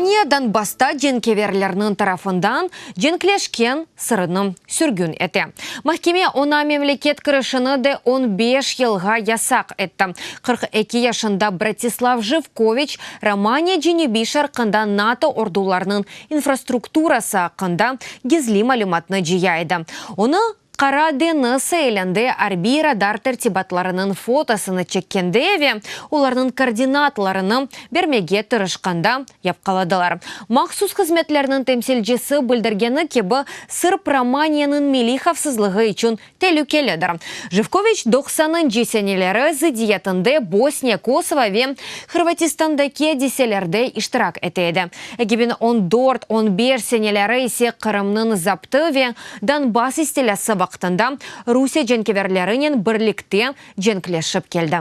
Romaniya Donbassta cenkeverlerniñ tarafından cenkleşken Sırını sürgün ete. Mahkeme oña memleket kirişini de on beş yılğa yasaq etti. 42 yaşında Bratislav Jivkoviç Romaniya cenübiy-şarqında NATO ordularınıñ infrastrukturası aqqında gizli malümatnı cıya edi. Onı Qara deñiz sailinde arbiy radar tertibatlarınıñ fotosını çekkende ve olarnıñ koordinatlarını bermege tırışqanda yapqaladılar. Mahsus hızmetlerniñ temsilcisi bildirgeni kibi, sırp Romaniyanıñ milliy havfsızlığı içün telükelidir. Jivkoviç doqsanıncı seneleri zıddiyetinde Bosniya, Kosovo ve Hırvatistandaki adiselerde iştirak ete edi. 2014, 15 seneleri ise Qırımnıñ zaptı ve Donbass istilâsı vaqtında Rusiye cenkeverlerinen birlikte cenkleşip keldi.